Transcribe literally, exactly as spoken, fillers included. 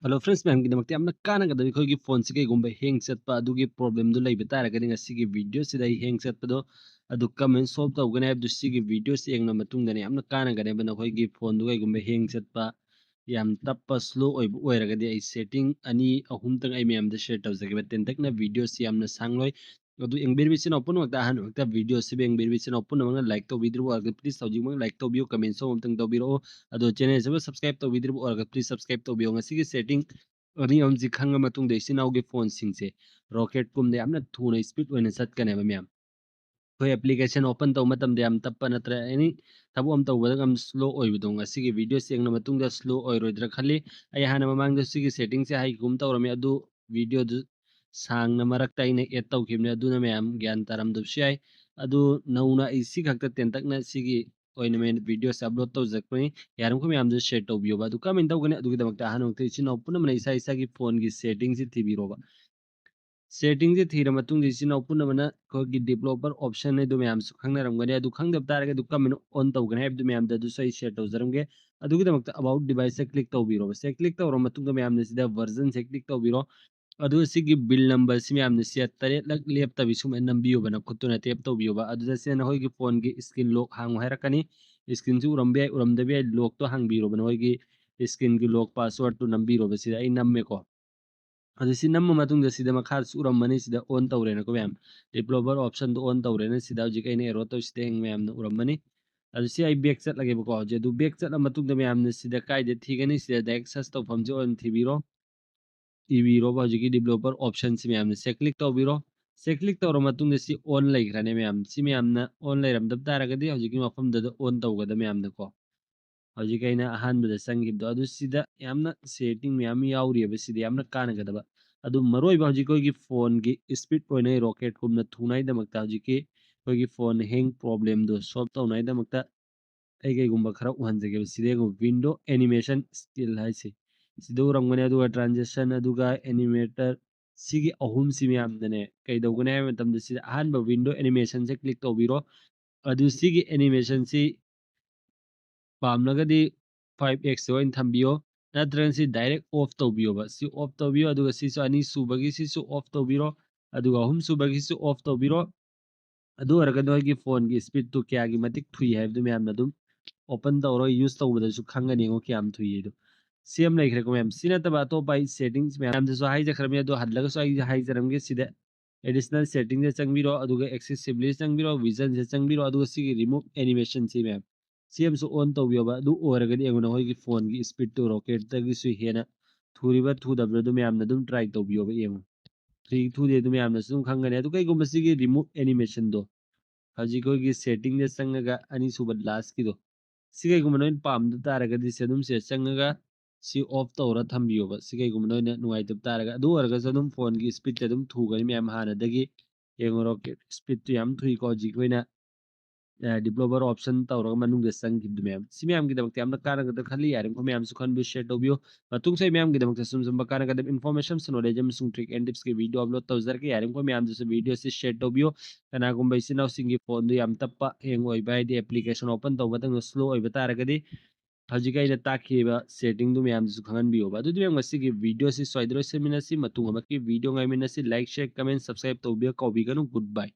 Hello friends, ꯃꯌꯥꯝꯒꯤꯗꯃꯛꯇ ꯌꯥꯝꯅ ꯀꯥꯟꯅꯒꯗꯕ ꯑꯩꯈꯣꯏꯒꯤ ꯐꯣꯟꯁꯤ ꯀꯩꯒꯨꯝꯕ ꯍꯦꯡ ꯆꯠꯄ ꯑꯗꯨꯒꯤ ꯄ꯭ꯔꯣꯕ꯭ꯂꯦꯝꯗꯨ ꯂꯩꯕ ꯇꯥꯔꯒꯗꯤ ꯉꯁꯤꯒꯤ ꯚꯤꯗꯤꯑꯣꯁꯤꯗ ꯑꯩ ꯍꯦꯡ ꯆꯠꯄꯗꯣ ꯑꯗꯨ ꯀꯃꯥꯏꯅ ꯁꯣꯜꯕ ꯇꯧꯒꯅꯤ ꯍꯥꯏꯕꯗꯨ ꯁꯤꯒꯤ ꯚꯤꯗꯤꯑꯣꯁꯤ ꯌꯦꯡꯂ ꯃꯇꯨꯡꯗꯅꯦ ꯌꯥꯝꯅ ꯀꯥꯟꯅꯒꯅꯦꯕ꯫ ꯅꯈꯣꯏꯒꯤ ꯐꯣꯟꯗꯨ ꯀꯩꯒꯨꯝꯕ ꯍꯦꯡ ꯆꯠꯄ, ꯌꯥꯝ ꯇꯞꯄ, ꯁ꯭ꯂꯣ ꯑꯣꯏꯕ ꯑꯣꯏꯔꯒꯗꯤ ꯑꯩ ꯁꯦꯠꯇꯤꯡ ꯑꯅꯤ ꯑꯍꯨꯝꯇꯪ ꯑꯩ ꯃꯌꯥꯝꯗ ꯁꯤꯌꯔ ꯇꯧꯖꯒꯦꯕ꯫ ꯇꯦꯟꯇꯛꯅ ꯚꯤꯗꯤꯑꯣꯁꯤ ꯌꯥꯝꯅ ꯁꯥꯡꯂꯣꯏ꯫ ꯑꯗꯨ ꯌꯦꯡꯕꯤꯔꯤꯕ ꯏꯆꯤꯟ ꯏꯅꯥꯎ ꯄꯨꯝꯅꯃꯛꯇ ꯑꯍꯥꯟꯕ ꯃꯛꯇ ꯚꯤꯗꯤꯑꯣꯁꯤꯕꯨ ꯌꯦꯡꯕꯤꯔꯤꯕ ꯏꯆꯤꯟ ꯏꯅꯥꯎ ꯄꯨꯝꯅꯃꯛꯅ ꯂꯥꯏꯛ ꯇꯧꯕꯤꯗ꯭ꯔꯤꯕ ꯑꯣꯏꯔꯒꯗꯤ ꯄ꯭ꯂꯤꯁ ꯍꯧꯖꯤꯛꯃꯛ ꯂꯥꯏꯛ ꯇꯧꯕꯤꯌꯨ, ꯀꯃꯦꯟꯁꯨ ꯑꯃꯨꯛꯇꯪ ꯇꯧꯕꯤꯔꯛꯑꯣ꯫ ꯑꯗꯣ ꯆꯦꯅꯦꯜꯁꯤꯕꯨ ꯁꯕꯁꯀ꯭ꯔꯥꯏꯕ ꯇꯧꯕꯤꯗ꯭ꯔꯤꯕ ꯑꯣꯏꯔꯒꯗꯤ ꯄ꯭ꯂꯤꯁ ꯁꯕꯁꯀ꯭ꯔꯥꯏꯕ ꯇꯧꯕꯤꯌꯨ꯫ ꯉꯁꯤꯒꯤ ꯁꯦꯠꯇꯤꯡ ꯑꯅꯤ ꯑꯍꯨꯝꯁꯤ ꯈꯪꯉ ꯃꯇꯨꯡꯗ ꯏꯆꯤꯟ ꯏꯅꯥꯎꯒꯤ ꯐꯣꯟꯁꯤꯡꯁꯦ ꯔꯣꯀꯦꯠꯀꯨꯝꯅ ꯌꯥꯝꯅ ꯊꯨꯅ ꯁ꯭ꯄꯤꯠ ꯑꯣꯏꯅ ꯆꯠꯀꯅꯦꯕ ꯃꯌꯥꯝ꯫ ꯑꯩꯈꯣꯏ ꯑꯦꯄ꯭ꯂꯤꯀꯦꯁꯟ ꯑꯣꯄꯟ ꯇꯧꯕ ꯃꯇꯝꯗ ꯌꯥꯝ ꯇꯞꯄ ꯅꯠꯇ꯭ꯔ ꯑꯦꯅꯤ ꯊꯕꯛ ꯑꯃ ꯇꯧꯕꯗ ꯌꯥꯝ ꯁ꯭ꯂꯣ ꯑꯣꯏꯕꯗꯣ ꯉꯁꯤꯒꯤ ꯚꯤꯗꯤꯑꯣꯁꯤ ꯌꯦꯡꯂ ꯃꯇꯨꯡꯗ ꯁ꯭ꯂꯣ ꯑꯣꯏꯔꯣꯏꯗ꯭ꯔꯥ ꯈꯜꯂꯤ꯫ ꯑꯩ ꯍꯥꯟꯅ ꯃꯃꯥꯡꯗ ꯁꯤꯒꯤ ꯁꯦꯠꯇꯤꯡꯁꯦ ꯍꯥꯏꯒꯤꯒꯨꯝ ꯇꯧꯔꯝꯃꯤ, ꯑꯗꯨ ꯚꯤꯗꯤꯑꯣꯗꯨ ꯁꯥꯡꯅ ꯃꯔꯛꯇ ꯑꯩꯅ ꯑꯦꯗ ꯇꯧꯈꯤꯕꯅꯤ, ꯑꯗꯨꯅ ꯃꯌꯥꯝ ꯒ꯭ꯌꯥꯟ ꯇꯥꯔꯝꯗꯕꯁꯨ ꯌꯥꯏ꯫ ꯑꯗꯨ ꯅꯧꯅ ꯑꯩ ꯁꯤ ꯈꯛꯇ ꯇꯦꯟꯇꯛꯅ ꯁꯤꯒꯤ ꯑꯣꯏꯅ ꯃꯦꯟ ꯚꯤꯗꯤꯑꯣꯁꯦ ꯑꯞꯂꯣꯗ ꯇꯧꯖꯔꯛꯄꯅꯤ꯫ ꯌꯥꯔꯤꯃꯈꯩ ꯃꯌꯥꯝꯗ ꯁꯤꯌꯔ ꯇꯧꯕꯤꯌꯣꯕ꯫ ꯑꯗꯨ ꯀꯃꯥꯏꯅ ꯇꯧꯒꯅꯤ? ꯑꯗꯨꯒꯤꯗꯃꯛꯇ ꯑꯍꯥꯟꯕꯃꯛꯇ ꯏꯆꯤꯟ ꯏꯅꯥꯎ ꯄꯨꯝꯅꯃꯛꯅ ꯏꯁꯥ ꯏꯁꯥꯒꯤ ꯐꯣꯟꯒꯤ ꯁꯦꯠꯇꯤꯡꯁꯤ ꯊꯤꯕꯤꯔꯣꯕ꯫ ꯁꯦꯠꯇꯤꯡꯁꯤ ꯊꯤꯔ ꯃꯇꯨꯡꯗ ꯏꯆꯤꯟ ꯏꯅꯥꯎ ꯄꯨꯝꯅꯃꯛꯅ ꯑꯩꯈꯣꯏꯒꯤ ꯗꯤꯕ꯭ꯂꯣꯄꯔ ꯑꯣꯞꯁꯟ ꯍꯥꯏꯗꯨ ꯃꯌꯥꯝꯁꯨ ꯈꯪꯅꯔꯝꯒꯅꯤ꯫ ꯑꯗꯨ ꯈꯪꯗꯕ ꯇꯥꯔꯒꯗꯤ ꯀꯃꯥꯏꯅ ꯑꯣꯟ ꯇꯧꯒꯅꯤ ꯍꯥꯏꯕꯗꯨ ꯃꯌꯥꯝꯗ ꯑꯗꯨꯁꯨ ꯑꯩ ꯁꯤꯌꯔ ꯇꯧꯖꯔꯝꯒꯦ꯫ ꯑꯗꯨꯒꯤꯗꯃꯛꯇ ꯑꯕꯥꯎꯠ ꯗꯤꯚꯥꯏꯁꯁꯦ ꯀ꯭ꯂꯤꯛ ꯇꯧꯕꯤꯔꯣꯕ꯫ ꯁꯦ ꯀ꯭ꯂꯤꯛ ꯇꯧꯔ ꯃꯇꯨꯡꯗ ꯃꯌꯥꯝꯅ ꯁꯤꯗ ꯚꯔꯖꯟꯁꯦ ꯀ꯭ꯂꯤꯛ ꯇꯧꯕꯤꯔꯣ꯫ ꯑꯗꯨ ꯁꯤꯒꯤ ꯕꯤꯜ ꯅꯝꯕꯔꯁꯤ ꯃꯌꯥꯝꯅ ꯁꯤꯗ ꯇꯔꯦꯠꯂꯛ ꯂꯦꯞꯇꯕꯤ ꯁꯨꯃꯥꯏꯅ ꯅꯝꯕꯤꯌꯣꯕ, ꯅꯈꯨꯠꯇꯨꯅ ꯇꯦꯞ ꯇꯧꯕꯤꯌꯣꯕ꯫ ꯑꯗꯨꯗ ꯁꯤꯗ ꯅꯈꯣꯏꯒꯤ ꯐꯣꯟꯒꯤ ꯁ꯭ꯀ꯭ꯔꯤꯟ ꯂꯣꯛ ꯍꯥꯡꯉꯨ ꯍꯥꯏꯔꯛꯀꯅꯤ꯫ ꯁ꯭ꯀ꯭ꯔꯤꯟꯁꯤ ꯎꯔꯝꯕ ꯌꯥꯏ, ꯎꯔꯝꯗꯕ ꯌꯥꯏ, ꯂꯣꯛꯇꯣ ꯍꯥꯡꯕꯤꯔꯣꯕ꯫ ꯅꯈꯣꯏꯒꯤ ꯁ꯭ꯀ꯭ꯔꯤꯟꯒꯤ ꯂꯣꯛ ꯄꯥꯁꯋꯥꯔꯗꯇꯨ ꯅꯝꯕꯤꯔꯣꯕ꯫ ꯁꯤꯗ ꯑꯩ ꯅꯝꯃꯦꯀꯣ꯫ ꯑꯗꯨ ꯁꯤ ꯅꯝꯃ ꯃꯇꯨꯡꯗ ꯁꯤꯗ ꯃꯈꯥꯗꯁꯨ ꯎꯔꯝꯃꯅꯤ, ꯁꯤꯗ ꯑꯣꯟ ꯇꯧꯔꯦꯅꯀꯣ ꯃꯌꯥꯝ꯫ ꯗꯤꯕ꯭ꯂꯣꯄꯔ ꯑꯣꯞꯁꯟꯗꯣ ꯑꯣꯟ ꯇꯧꯔꯦꯅ ꯁꯤꯗ ꯍꯧꯖꯤꯛ ꯑꯩꯅ ꯑꯦꯔꯣ ꯇꯧꯔꯤꯁꯤꯗ ꯍꯌꯦꯡ ꯃꯌꯥꯝꯅ ꯎꯔꯝꯃꯅꯤ꯫ ꯑꯗꯨ ꯁꯤ ꯑꯩ ꯕꯦꯛ ꯆꯠꯂꯒꯦꯕꯀꯣ꯫ ꯍꯧꯖꯤꯛ ꯑꯗꯨ ꯕꯦꯛ ꯆꯠꯂ ꯃꯇꯨꯡꯗ ꯃꯌꯥꯝꯅ ꯁꯤꯗ ꯀꯥꯏꯗ ꯊꯤꯒꯅꯤ? ꯁꯤꯗ ꯗꯥꯏꯔꯦꯛ ꯁꯔꯆ ꯇꯧꯐꯝꯁꯦ ꯑꯣꯏꯅ ꯊꯤꯕꯤꯔꯣ꯫ ꯏꯕꯤꯔꯣꯕ ꯍꯧꯖꯤꯛꯀꯤ ꯗꯤꯕ꯭ꯂꯣꯄꯔ ꯑꯣꯞꯁꯟꯁꯤ ꯃꯌꯥꯝꯅ ꯁꯦ ꯀ꯭ꯂꯤꯛ ꯇꯧꯕꯤꯔꯣ꯫ ꯁꯦ ꯀ꯭ꯂꯤꯛ ꯇꯧꯔ ꯃꯇꯨꯡꯗ ꯁꯤ ꯑꯣꯟ ꯂꯩꯈ꯭ꯔꯅꯤ ꯃꯌꯥꯝ꯫ ꯁꯤ ꯃꯌꯥꯝꯅ ꯑꯣꯟ ꯂꯩꯔꯝꯗꯕ ꯇꯥꯔꯒꯗꯤ ꯍꯧꯖꯤꯛꯀꯤ ꯃꯐꯝꯗꯨꯗ ꯑꯣꯟ ꯇꯧꯒꯗꯕ ꯃꯌꯥꯝꯅꯀꯣ꯫ ꯍꯧꯖꯤꯛ ꯑꯩꯅ ꯑꯍꯥꯟꯕꯗ ꯆꯪꯈꯤꯕꯗꯣ ꯑꯗꯨ ꯁꯤꯗ ꯌꯥꯝꯅ ꯁꯦꯠꯇꯤꯡ ꯃꯌꯥꯝ ꯌꯥꯎꯔꯤꯑꯕ, ꯁꯤꯗ ꯌꯥꯝꯅ ꯀꯥꯟꯅꯒꯗꯕ꯫ ꯑꯗꯨ ꯃꯔꯨ ꯑꯣꯏꯕ ꯍꯧꯖꯤꯛ ꯑꯩꯈꯣꯏꯒꯤ ꯐꯣꯟꯒꯤ ꯁ꯭ꯄꯤꯠ ꯑꯣꯏꯅ ꯔꯣꯀꯦꯠꯀꯨꯝꯅ ꯊꯨꯅꯉꯥꯏꯗꯃꯛꯇ ꯍꯧꯖꯤꯛꯀꯤ ꯑꯩꯈꯣꯏꯒꯤ ꯐꯣꯟ ꯍꯦꯡ ꯄ꯭ꯔꯣꯕ꯭ꯂꯦꯝꯗꯣ ꯁꯣꯜꯕ ꯇꯧꯅꯉꯥꯏꯗꯃꯛꯇ ꯑꯩ ꯀꯩꯒꯨꯝꯕ ꯈꯔ ꯎꯍꯟꯖꯒꯦꯕ꯫ ꯁꯤꯗ ꯌꯦꯡꯉꯣ, ꯋꯤꯟꯗꯣ ꯑꯦꯅꯤꯃꯦꯁꯟ ꯁ꯭ꯇꯤꯜ ꯍꯥꯏꯁꯦ ꯁꯤꯗ ꯎꯔꯝꯒꯅꯤ, ꯑꯗꯨꯒ ꯇ꯭ꯔꯥꯟꯖꯦꯛꯁꯟ, ꯑꯗꯨꯒ ꯑꯦꯅꯤꯃꯦꯇꯔ, ꯁꯤꯒꯤ ꯑꯍꯨꯝꯁꯤ ꯃꯌꯥꯝꯗꯅꯦ ꯀꯩꯗꯧꯒꯅꯤ ꯍꯥꯏꯕ ꯃꯇꯝꯗ ꯁꯤꯗ ꯑꯍꯥꯟꯕ ꯋꯤꯟꯗꯣ ꯑꯦꯅꯤꯃꯦꯁꯟꯁꯦ ꯀ꯭ꯂꯤꯛ ꯇꯧꯕꯤꯔꯣ꯫ ꯑꯗꯨ ꯁꯤꯒꯤ ꯑꯦꯅꯤꯃꯦꯁꯟꯁꯤ ꯄꯥꯝꯂꯒꯗꯤ ꯐꯥꯏꯚ ꯑꯦꯛꯁ ꯑꯣꯏꯅ ꯊꯝꯕꯤꯌꯣ꯫ ꯅꯠꯇ꯭ꯔꯒꯅ ꯁꯤ direct off ꯇꯧꯕꯤꯌꯣꯕ꯫ ꯁꯤ off ꯇꯧꯕꯤꯌꯣ, ꯑꯗꯨꯒ ꯁꯤꯁꯨ ꯑꯅꯤꯁꯨꯕꯒꯤ ꯁꯤꯁꯨ off ꯇꯧꯕꯤꯔꯣ, ꯑꯗꯨꯒ ꯑꯍꯨꯝꯁꯨꯕꯒꯤꯁꯨ off ꯇꯧꯕꯤꯔꯣ꯫ ꯑꯗꯨ ꯑꯣꯏꯔꯒ ꯅꯣꯏꯒꯤ ꯐꯣꯟꯒꯤ speedꯇꯨ ꯀꯌꯥꯒꯤ ꯃꯇꯤꯛ ꯊꯨꯏ ꯍꯥꯏꯕꯗꯨ ꯃꯌꯥꯝꯅ ꯑꯗꯨꯝ open ꯇꯧꯔꯒ use ꯇꯧꯕꯗꯁꯨ ꯈꯪꯒꯅꯤ, ꯌꯦꯡꯉꯣ ꯀꯌꯥꯝ ꯊꯨꯏ ꯍꯥꯏꯗꯣ꯫ ꯁꯤ ꯑꯃ ꯂꯩꯈ꯭ꯔꯦꯀꯣ ꯃꯌꯥꯝ꯫ ꯁꯤ ꯅꯠꯇꯕ ꯑꯇꯣꯞꯄ ꯑꯩ settings ꯃꯌꯥꯝꯗꯁꯨ ꯍꯥꯏꯖꯈ꯭ꯔꯕꯅꯤ, ꯑꯗꯣ ꯍꯜꯂꯒꯁꯨ ꯑꯩ ꯍꯥꯏꯖꯔꯝꯒꯦ ꯁꯤꯗ꯫ Additional settingꯗ ꯆꯪꯕꯤꯔꯣ, ꯑꯗꯨꯒ accessibility ꯆꯪꯕꯤꯔꯣ, visionꯁꯦ ꯆꯪꯕꯤꯔꯣ, ꯑꯗꯨꯒ ꯁꯤꯒꯤ remove animationꯁꯤ ꯃꯌꯥꯝ, ꯁꯤ ꯑꯃꯁꯨ on ꯇꯧꯕꯤꯌꯣꯕ꯫ ꯑꯗꯨ ꯑꯣꯏꯔꯒꯗꯤ ꯌꯦꯡꯉꯣ ꯅꯈꯣꯏꯒꯤ ꯐꯣꯟꯒꯤ speedꯇꯨ rocketꯇꯒꯤꯁꯨ ꯍꯦꯟꯅ ꯊꯨꯔꯤꯕ ꯊꯨꯗꯕ꯭ꯔꯥ ꯑꯗꯨ ꯃꯌꯥꯝꯅ ꯑꯗꯨꯝ try ꯇꯧꯕꯤꯌꯣꯕ, ꯌꯦꯡꯉꯣ꯫ ꯊꯨꯏ ꯊꯨꯗꯦ ꯑꯗꯨ ꯃꯌꯥꯝꯅꯁꯨ ꯑꯗꯨꯝ ꯈꯪꯒꯅꯤ꯫ ꯑꯗꯨ ꯀꯩꯒꯨꯝꯕ ꯁꯤꯒꯤ remove animationꯗꯣ ꯍꯧꯖꯤꯛ ꯑꯩꯈꯣꯏꯒꯤ settingꯗ ꯆꯪꯉꯒ ꯑꯅꯤꯁꯨꯕ lastꯀꯤꯗꯣ, ꯁꯤ ꯀꯩꯒꯨꯝꯕ ꯅꯣꯏꯅ ꯄꯥꯝꯗ ꯇꯥꯔꯒꯗꯤ ꯁꯤ ꯑꯗꯨꯝ ꯁꯤꯗ ꯆꯪꯉꯒ ꯁꯤ off ꯇꯧꯔ ꯊꯝꯕꯤꯌꯣꯕ꯫ ꯁꯤ ꯀꯩꯒꯨꯝꯕ ꯅꯣꯏꯅ ꯅꯨꯡꯉꯥꯏꯇꯕ ꯇꯥꯔꯒ, ꯑꯗꯨ ꯑꯣꯏꯔꯒꯁꯨ ꯑꯗꯨꯝ ꯐꯣꯟꯒꯤ speedꯁꯦ ꯑꯗꯨꯝ ꯊꯨꯒꯅꯤ ꯃꯌꯥꯝ ꯍꯥꯟꯅꯗꯒꯤ꯫ ꯌꯦꯡꯉꯨꯔꯣ, speedꯇꯨ ꯌꯥꯝ ꯊꯨꯏꯀꯣ ꯍꯧꯖꯤꯛ ꯑꯩꯈꯣꯏꯅ, ꯑ, developer option ꯇꯧꯔꯒ ꯃꯅꯨꯡꯗ ꯆꯪꯈꯤꯕꯗꯨ ꯃꯌꯥꯝ꯫ ꯁꯤ ꯃꯌꯥꯝꯒꯤꯗꯃꯛꯇ ꯌꯥꯝꯅ ꯀꯥꯟꯅꯒꯗ꯭ꯔꯥ ꯈꯜꯂꯤ꯫ ꯌꯥꯔꯤꯕꯃꯈꯩ ꯃꯌꯥꯝꯁꯨ ꯈꯟꯕꯤꯌꯨ, share ꯇꯧꯕꯤꯌꯨ꯫ ꯃꯇꯨꯡꯁꯨ ꯑꯩ ꯃꯌꯥꯝꯒꯤꯗꯃꯛꯇ ꯁꯨꯝ ꯁꯨꯝꯕ ꯀꯥꯟꯅꯒꯗꯕ information, knowledge ꯑꯃꯁꯨꯡ trick and tipsꯀꯤ video upload ꯇꯧꯖꯔꯛꯀꯦ꯫ ꯌꯥꯔꯤꯕꯃꯈꯩ ꯃꯌꯥꯝꯗꯁꯨ videoꯁꯤ share ꯇꯧꯕꯤꯌꯨ꯫ ꯀꯅꯥꯒꯨꯝꯕ ꯏꯆꯤꯟ ꯏꯅꯥꯎꯁꯤꯡꯒꯤ ꯐꯣꯟꯗꯨ ꯌꯥꯝ ꯇꯞꯄ, hang ꯑꯣꯏꯕ, ꯍꯥꯏꯗꯤ application open ꯇꯧꯕ ꯃꯇꯝꯗ slow ꯑꯣꯏꯕ ꯇꯥꯔꯒꯗꯤ ꯍꯧꯖꯤꯛ ꯑꯩꯅ ꯇꯥꯛꯈꯤꯕ settingꯗꯨ ꯃꯌꯥꯝꯗꯁꯨ ꯈꯪꯍꯟꯕꯤꯌꯣꯕ꯫ ꯑꯗꯨꯗꯤ ꯃꯌꯥꯝ ꯉꯁꯤꯒꯤ videoꯁꯤ ꯁ꯭ꯋꯥꯏꯗ ꯂꯣꯏꯁꯤꯟꯃꯤꯟꯅꯁꯤ꯫ ꯃꯇꯨꯡ ꯑꯃꯒꯤ video ꯉꯥꯏꯃꯤꯟꯅꯁꯤ꯫ Like, share, comment, subscribe ꯇꯧꯕꯤꯌꯨ ꯀꯥꯎꯕꯤꯒꯅꯨ꯫ Goodbye꯫